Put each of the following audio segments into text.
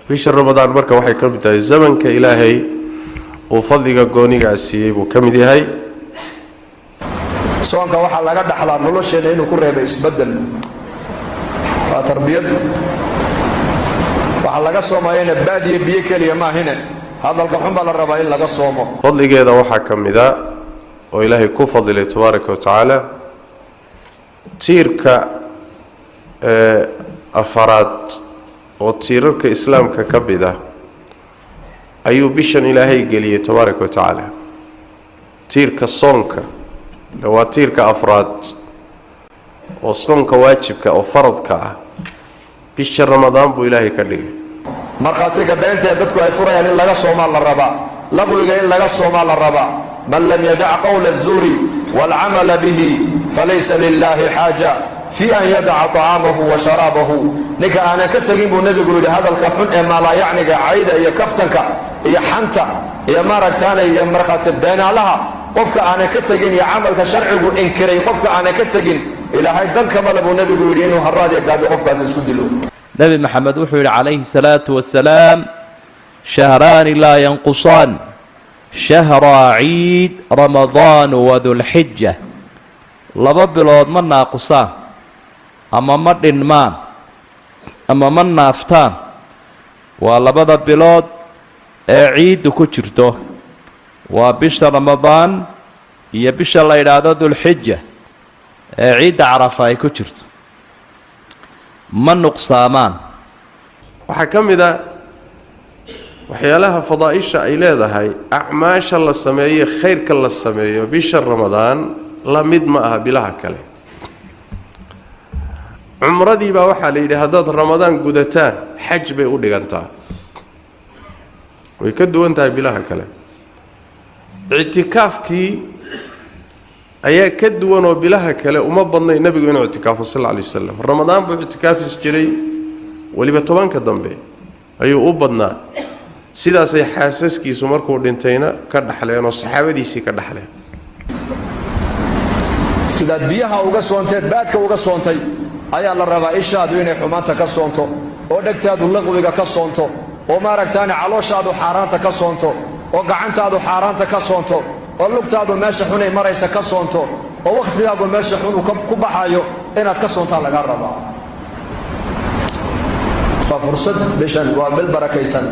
Bisha Ramadaan marka waxay ka mid tahay zamanka Ilaahay uu fadliga goonigaa siiyey buu ka mid yahay. Soonka waxaa laga dhaxlaa nolosheenna inuu ku reebay isbeddel, waa tarbiyad. Waxaa laga soomayana baadiya biyo keliya maahine, hadalka xun baa la rabaa in laga soomo. Fadligeeda waxaa ka mida oo Ilaahay ku fadilay tabaaraka wa tacaala tiirka ee afaraad oo tiirarka Islaamka ka mid ah ayuu bishan Ilaahay geliyey tabaaraka wa tacaala. Tiirka soonka waa tiirka afraad oo soonka waajibka oo faradka ah bisha Ramadaan buu Ilaahay ka dhigay. Markhaatiga beentaee dadku ay furayaan in laga soomaa la rabaa, laqwiga in laga soomaa la rabaa. Man lam yadac qowla الzuuri wاlcamala bihi falaysa lilahi xaaja fii an yadaca طacaamahu wa sharaabahu. Ninka aanan ka tegin, buu Nebigu yidhi, hadalka xun ee maalaayacniga, cayda iyo kaftanka iyo xanta iyo maaragtaana iyo markhaati beenaalaha, qofka aanan ka tegin iyo camalka sharcigu inkiray qofka aanan ka tegin, Ilaahay dan kamale, buu Nebigu yidhi, inuu haraad iyo gaajo qofkaas isku dilo. Nebi Maxamed wuxuu yidhi calayhi salaatu wasalaam: "Shahraani laa yanqusaan, shahraa ciid Ramadaan wa Dulxija." 2 bilood ma naaqusaan ama ma dhinmaan ama ma naaftaan. Waa labada bilood ee ciiddu ku jirto, waa bisha Ramadaan iyo bisha la yidhaahdo Dulxija ee ciidda Carafa ay ku jirto, ma nuqsaamaan. Waxaa ka mid a waxyaalaha fadaa'isha ay leedahay, acmaasha la sameeyo, khayrka la sameeyo bisha Ramadaan la mid ma aha bilaha kale. Cumradii baa waxaa la yidhi haddaad Ramadaan gudataan xaj bay u dhigantaa, way ka duwan tahay bilaha kale. Ictikaafkii ayaa ka duwan oo bilaha kale uma badnay Nebigu inuu ictikaafo sal alla alay wasalam. Ramadaan buu ictikaafis jiray, weliba 10-ka dambe ayuu u badnaa. Sidaasay xaasaskiisu markuu dhintayna ka dhaxleen oo saxaabadiisii ka dhaxleen. Sidaad biyaha uga soonteed baadka uga soontay ayaa la rabaa ishaadu inay xumaanta ka soonto, oo dhegtaadu laqwiga ka soonto, oo maaragtaani calooshaadu xaaraanta ka soonto, oo gacantaadu xaaraanta ka soonto, oo lugtaadu meesha xunay maraysa ka soonto, oo wakhtigaagu meesha xun uu ku baxayo inaad ka soontaa lagaa rabaa. Waa fursad bishan, waa bil barakaysan,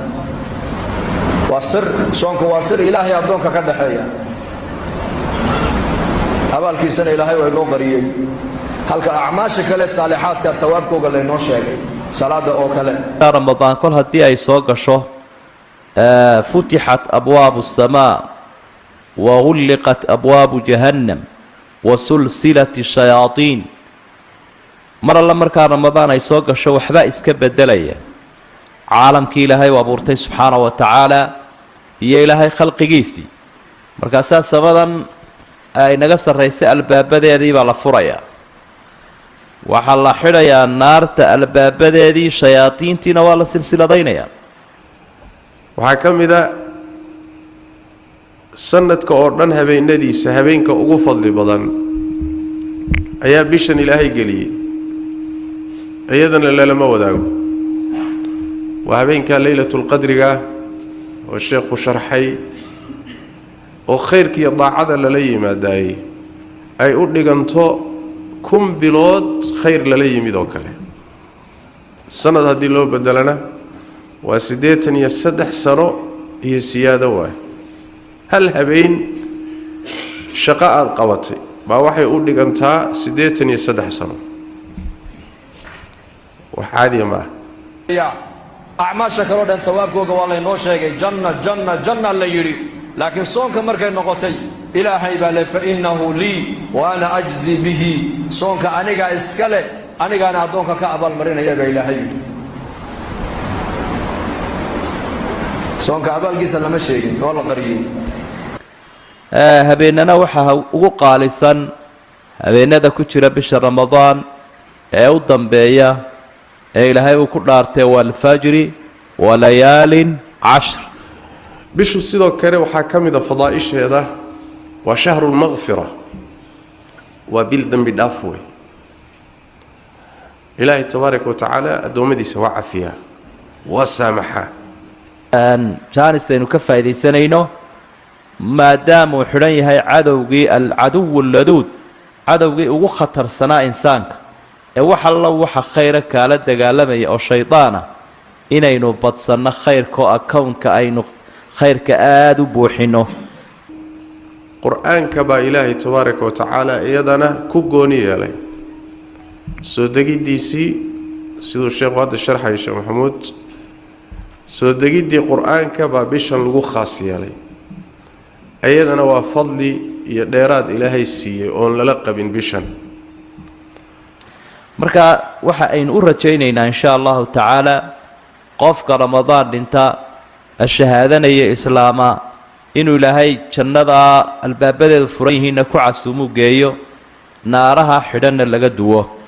waa sir. Soonku waa sir Ilaahay addoonka ka dhaxeeya, abaalkiisana Ilaahay waa inoo qariyey, halka acmaasha kale saalixaadka hawaabkooga laynoo sheegay, salaada oo kale. Ramadaan kol haddii ay soo gasho, futixat abwaabu الsamaa wa gulliqat abwaabu jahannam wa sulsilat shayaadiin. Mar alle markaa Ramadaan ay soo gasho, waxbaa iska beddelaya caalamkii Ilaahay u abuurtay subxaana wa tacaala iyo Ilaahay khalqigiisii. Markaasaa samadan ay naga sarraysay albaabadeedii baa la furayaa, waxaa la xidhayaa naarta albaabadeedii, shayaadiintiina waa la silsiladaynayaa. Waxaa ka mid a sanadka oo dhan habeenadiisa habeenka ugu fadli badan ayaa bishan Ilaahay geliyey, iyadana lalama wadaago. Waa habeenka Leylatulqadriga oo sheekhu sharxay, oo khayrkiiyo daacada lala yimaadaayey ay u dhiganto 1000 bilood khayr lala yimid oo kale. Sanad haddii loo bedelana waa 83 sano iyo siyaado. Waay hal habeen shaqo aada qabatay baa waxay u dhigantaa 83 sano. Wax caadiya ma aha. Acmaasha kaleo dhan hawaabkooga waa laynoo sheegay, janna, janna, janna la yidhi, laakiin soonka markay noqotay, Ilaahay baa le: "Fa innahu lii wa ana ajzi bihi." Soonka anigaa iska leh, anigaana addoonka ka abaalmarinaya, baa Ilaahay yidhi. Soonka abaalkiisa lama sheegin oo la qariyey. Habeenana waxaa ugu qaalisan habeenada ku jira bisha Ramadaan ee u dambeeya ee Ilaahay uu ku dhaartay: "Waalfajri walayaalin cashr." Bishu sidoo kale waxaa ka mid a fadaa'isheeda waa shahrulmaqfira, waa bil dembi dhaaf wey. Ilaahay tabaaraka wa tacaala addoommadiisa waa cafiyaa. Waa saamaxaa. Jaanis aynu ka faa'iidaysanayno, maadaamuu xidhan yahay cadowgii, alcaduwu laduud, cadowgii ugu khatarsanaa insaanka ee wax allo waxa khayra kaala dagaalamaya oo shaydaana, inaynu badsanno khayrka oo accountka aynu khayrka aada u buuxinno. Qur-aanka baa Ilaahay tabaaraka wa tacaala iyadana ku gooni yeelay soo degiddiisii, siduu sheekhu hadda sharxaya, Sheekh Maxamuud. Soo degiddii Qur-aanka baa bishan lagu khaas yeelay. Iyadana waa fadli iyo dheeraad Ilaahay siiyey oon lala qabin bishan. Marka waxa aynu u rajaynaynaa, insha Allahu tacaala, qofka Ramadaan dhinta, shahaadanaya, islaama, inuu Ilaahay jannadaa albaabadeedu furan yihiinna ku casuumuu geeyo, naaraha xidhanna laga duwo.